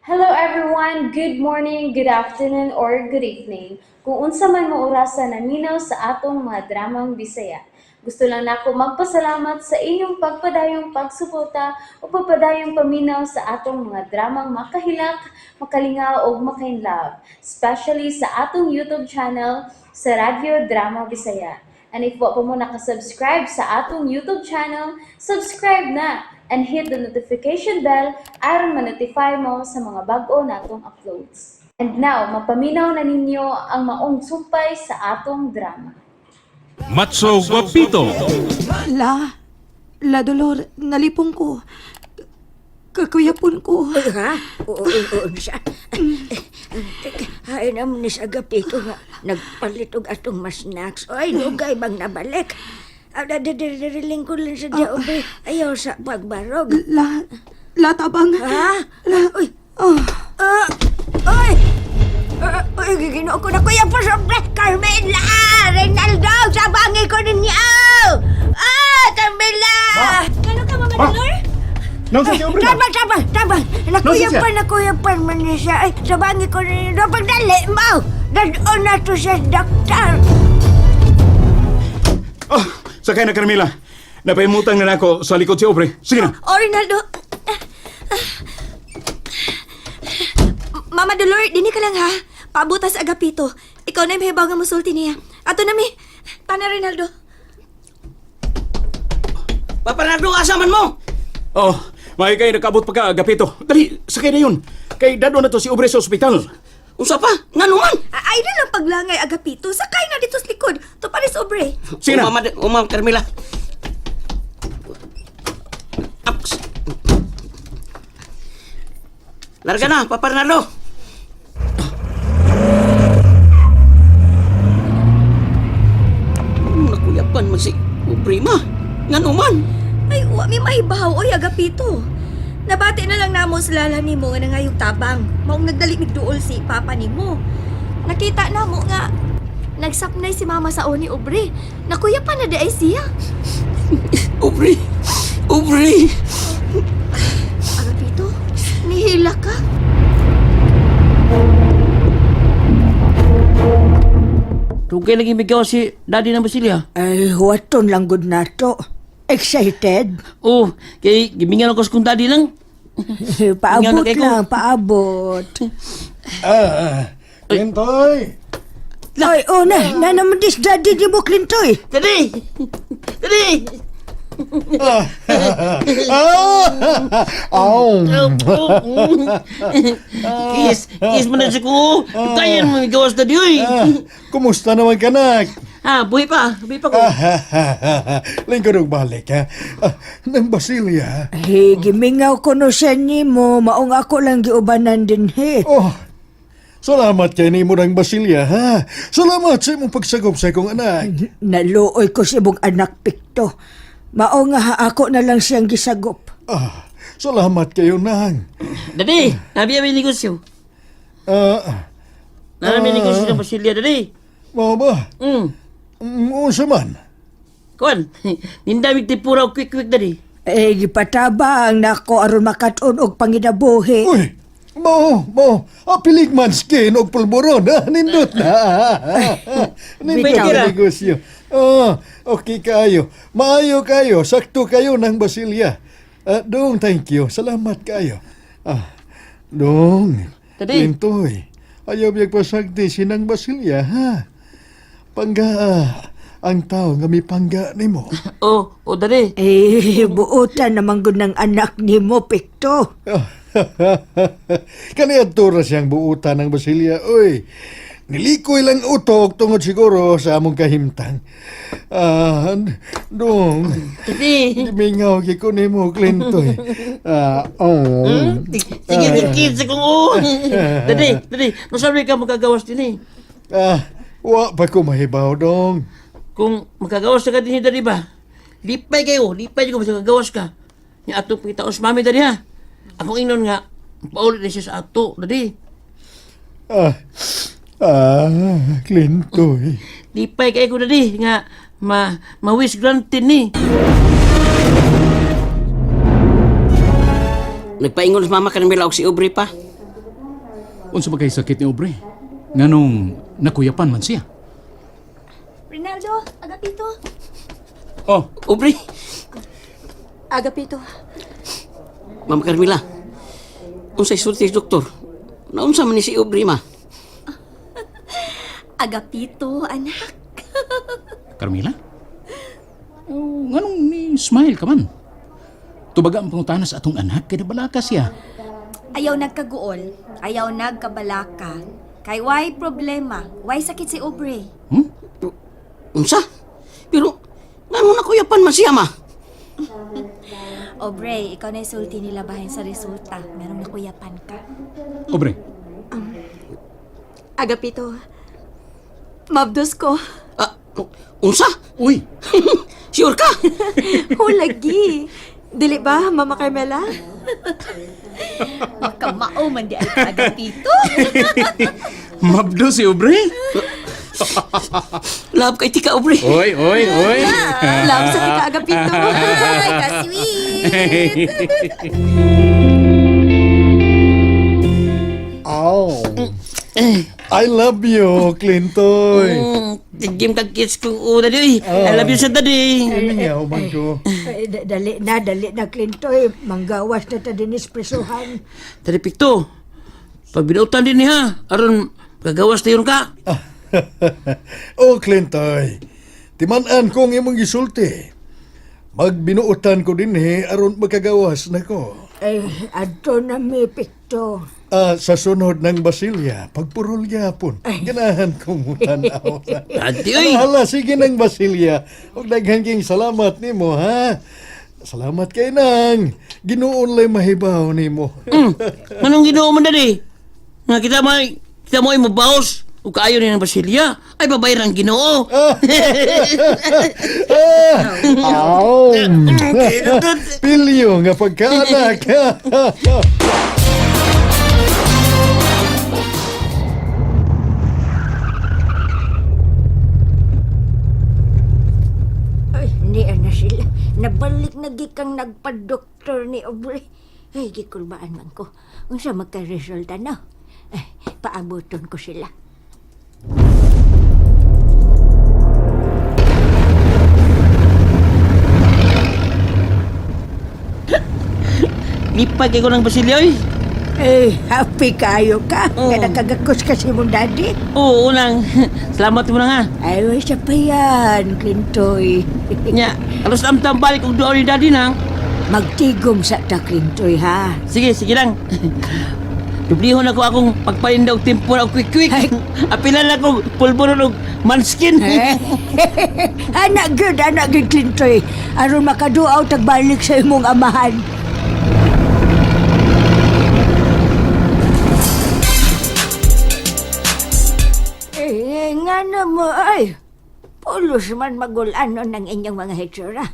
Hello everyone! Good morning, good afternoon, or good evening. Kung unsa man mo orasa naminaw sa atong mga dramang Bisaya. Gusto lang nako magpasalamat sa inyong pagpadayong pagsuporta o pagpadayong paminaw sa atong mga dramang makahilak, makalingaw ug makainlove, especially sa atong YouTube channel sa Radyo Drama Bisaya. And if wa pa mo nakasubscribe sa atong YouTube channel, subscribe na and hit the notification bell aron ma-notify mo sa mga bag-o natong uploads. And now, mapaminaw na ninyo ang maong sumpay sa atong drama. Matso Guapito. La, La Dolor, nalipong ko. Kakuyapon ko. Ay, ha? Oo, oo, siya. Ay, naman ni sa Agapito nga. Nagpalit og atong mas snacks. Ay, lugay bang nabalik. Diriling ko lang sa diya, Ayaw sa pagbarog. La, La tabang. Ha? Uy, Oh, ah, uy! Ah, uy, giginoo ko na kuya po sa Carmela! Reynaldo, sabangi ko ninyo! Ah, Carmela! Ano ka, Mama Dolor? Nang sa Aubrey ba? Tabang, tabang, tabang! Nasa siya? Nakuyapan man niya siya. Ay, sabangi ko ninyo. Pagdali mo! Dadon na to siya, doktor! Oh, sakay na Carmela. Napahimutang na nako sa likod si Aubrey. Sige na. Oh, Rinaldo. Mama Dolor, dini ka lang ha. Paabutas Agapito. Ikaw na yung mahibaw nga musulti niya. Ato na mi. Tana, Rinaldo. Paparnardo, asa man mo? Oh, may kay nakabot pa ka, Agapito. Dali, sakay na yun. Kay dadon na to si Aubrey sa ospital. Unsa pa? Ngano man? Ay na lang paglangay, Agapito. Sakay na dito sa likod. To pares Aubrey. Sige na. Mama, Mama Carmela. Aps. Larga na, Paparnardo. Nakuyapan man si Aubrey ma. Ngano man? Ay, wa mi mahibaw, oy, Agapito. Nabati na lang namo sa lala nimo nga nangayong tabang. Maong nagdali migduol si papa nimo. Nakita namo nga nagsapnay si mama sa oni Aubrey. Nakuya pa na di ay siya. Aubrey! Aubrey! Agapito, nihila ka. Dugay lagi migaw si daddy ng Basilia. Ay, huwaton lang gud nato. Excited? Oh, kay gimingan ako sa kong daddy lang. Paabot Nga, ko. lang, paabot. Ah, Clintoy! Ay, oh na, na naman dis daddy di mo, Clintoy. Daddy! Daddy! Ah! Oh! Kiss, kiss mo na siya ko. Tayan mo gawas na di, uy. Ah, kumusta naman ka, nak? Ha, buhi pa ko. Lingkod og balik, ha? Ah, nang Basilia. Hey, gimingaw ko no siya nimo, maong ako lang giubanan din he. Oh, salamat kay nimo ng Basilia, ha? Salamat sa imong pagsagop sa akong anak. Naluoy ko sa imong anak Pikto. Mao nga ha, ako na lang siyang gisagop. Ah, salamat kayo, nang. Daddy, nabi may negosyo. Ah, Nara may negosyo ng Basilia, daddy. mao ba? Unsa man? Kuan, nindamig tipura og quick quick, daddy. Eh, gipatabang nako aron makatun og pangidabuhi. Uy, mao, mao. Ah, pilig man skin og pulburon, ha? Nindot na. Nindot Bitaw. na negosyo. Oh, okay kayo. Maayo kayo. Sakto kayo ng Basilia. Ah, dong, thank you. Salamat kayo. Ah, dong. Tadi. Lintoy. Ayaw biyag pasagdi sinang Basilia, ha? Pangga, ang tao nga may pangga nimo. Oh, oh, daddy. Eh, buotan naman gud ng anak nimo, Pikto. Kaniadto ra siyang buutan ng Basilia. Uy, nilikoy lang utok tungod siguro sa among kahimtang. Ah, dong. Daddy. Mingaw gyud ko nimo, Clintoy. Ah, oh. Sige, kiss ko. Oh. Daddy, daddy, masabi ka makagawas din eh. Ah, wa pa ko mahibaw dong. Kung makagawas ka din, daddy ba? Lipay kayo, lipay ko basta kagawas ka. Nya ato pitaos mami daddy ha. Akong ingnon nga, paulit na siya sa ato, daddy. Ah, ah, Clintoy. Lipay kayo ko daddy nga ma ma-wish granted ni. Nagpaingon sa mama kanang og si Aubrey pa. Unsa ba kay sakit ni Aubrey? Nganong nakuyapan man siya. Rinaldo, Agapito. Oh, Aubrey, Agapito. Ma'am Carmela. Unsay sulti doktor? Naunsa man ni si Aubrey ma? Agapito, anak. Carmela? Oh, nganong ni smile ka man? Tubaga ang pangutana sa atong anak kay nabalaka siya. Ayaw nagkaguol. Ayaw nagkabalaka. Kay why problema? Why sakit si Aubrey? Hmm? Unsa? Pero ngano nakuyapan man siya ma? Aubrey, ikaw na isulti nila bahin sa resulta. Merong nakuyapan ka. Aubrey, Agapito, mabdos ko. Ah, unsa? uy, Sure ka? Hulagi. Dili ba, Mama Carmela? Makamao man di ay ka, Agapito. mabdo si Aubrey. Love kay tika Aubrey. Oy, oy, oy. Love sa tika, Agapito. Ay, ka-sweet. Ow. I love you, Clintoy. Tigim kag kids kong una di. I love you sa daddy. Mingaw man ko. Ay, dali na, dali na, Clintoy. Manggawas na ta dinis presuhan. Daddy Pikto. Pag binutan din niya, aron kagawas na yun ka. Oh, Clintoy. Timan-an ko ang imong gisulti. Magbinuotan ko dinhi aron makagawas nako. Ay, adto na mi, Pikto. Ah, sa sunod ng Basilya, pagpurol gyapon. Ganahan kong mutanaw. Daddy, oy. Hala, sige ng Basilya. Ug daghan king salamat nimo, ha? Salamat kay nang. Ginuon lay mahibaw nimo. Anong ginoo man daddy? Nga kita mo ay mabaos ug kaayo ni ng Basilya. Ay babayran ang Ginoo. Ah! Aw! Pilyo nga pagkaanak. Ay, niya na sila. Nabalik na gikang nagpa-doktor ni Aubrey. Ay, gikulbaan man ko. Unsa magka-resulta na? Ay, paabuton ko sila. Lipay kay ko ng Basilya oy. Eh, happy kayo ka. Oo. Nga nakagakos ka si mong daddy. Oo, unang. Salamat mo na nga. Ay, way sa pa yan, Clintoy. Nya, alos amtang balik og duol ni daddy nang. Magtigom sa ta, Clintoy, ha? Sige, sige lang. Dublihon ako akong pagpalinda og tempura og quick quick. Apilan ako pulburon og manskin. Eh? Anak good, anak good, Clintoy. Aron makaduaw tagbalik sa imong amahan. Eh, nga na mo, ay. Pulos man magulano ng inyong mga hitsura.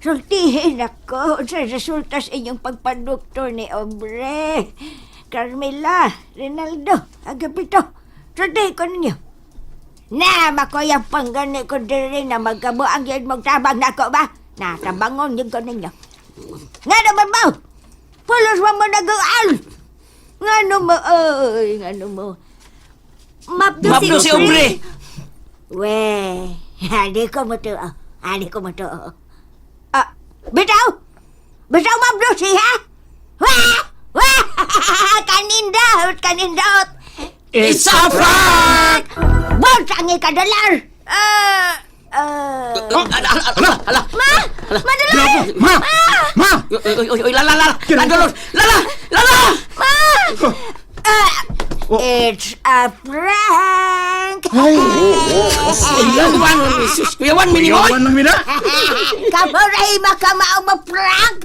Sultihin ako sa resulta sa inyong pagpadoktor ni Obre. Carmela, Rinaldo, Agapito, sultihin ko ninyo. Na, makoyang panggani ko diri na magkabuang yun magtabang nako ba? Natabangon yun ko ninyo. Nga naman mo! Pulos mo mo nag-ual! Nga mo, oy, nga mo. Mabdo Mabdo si Aubrey. We, hindi ko mo to. Hindi ko mo to. Ah, bitaw! Bitaw mabdo siya! Wah! Wah! Kanindot! Kanindot! It's a prank! Bon, ang ikadolar! Ah, ah, Ala, ala, ala, ala. Ma! Madala! Ma! Ma! Oy, oy, oy, oy, lala, lala, lala, lala, lala! It's a prank! Ay, Kuyawan, Jesus, kuyawan, minimoy! Iwan lang mina. Kamuray makamao mo prank!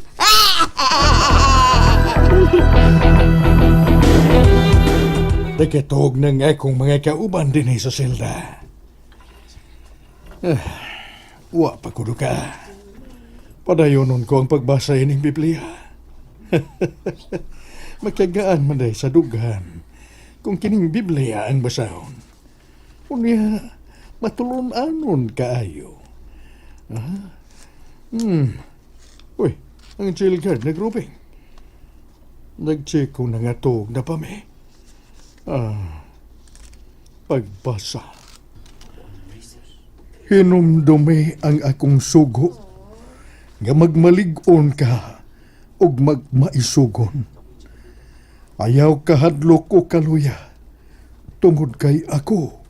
Nakatog ng akong mga kauban din sa selda. Ah, wa pa kuno ka. Padayonon ko ang pagbasa ining Biblia. Magkagaan man day sa dughan kung kining Biblia ang basahon. Unya, matulon-anon kaayo. Ah? Uy, ang jail guard nagruping. Nag-check ko na nga tuog na pa mi. Ah, pagbasa. Hinumdumi ang akong sugo nga magmalig-on ka ug magmaisugon. Ayaw kahadlok o kaluya tungod kay ako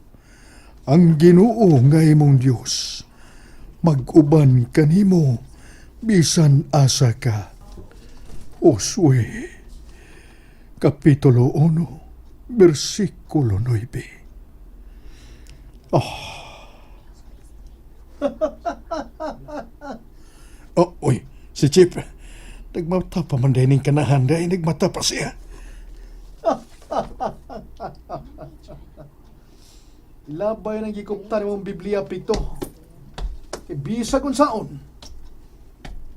ang Ginoo nga imong Dios. Mag-uban kanimo bisan asa ka. Josue, Kapitulo 1, versikulo 9. Oh, uy, si Chip. Nagmata pa man din kanahan dahil nagmata pa siya. Labay ng gikupta ni mong Biblia, Pito. Kay bisag unsaon.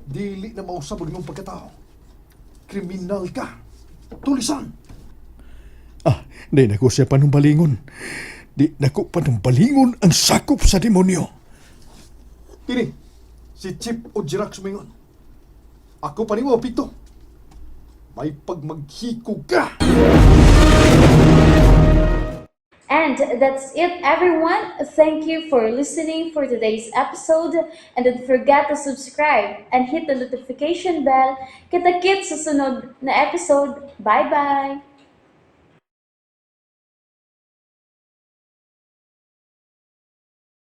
Dili na mausab ang imong pagkatao. Kriminal ka. Tulisan. Ah, di na ko siya panumbalingon. Di na ko panumbalingon ang sakop sa demonyo. Tini, si Chip o Jirax sumingon. Ako pa nimo, Pito. May pagmaghikog ka. And that's it, everyone. Thank you for listening for today's episode. And don't forget to subscribe and hit the notification bell. Kita-kits sa sunod na episode. Bye-bye!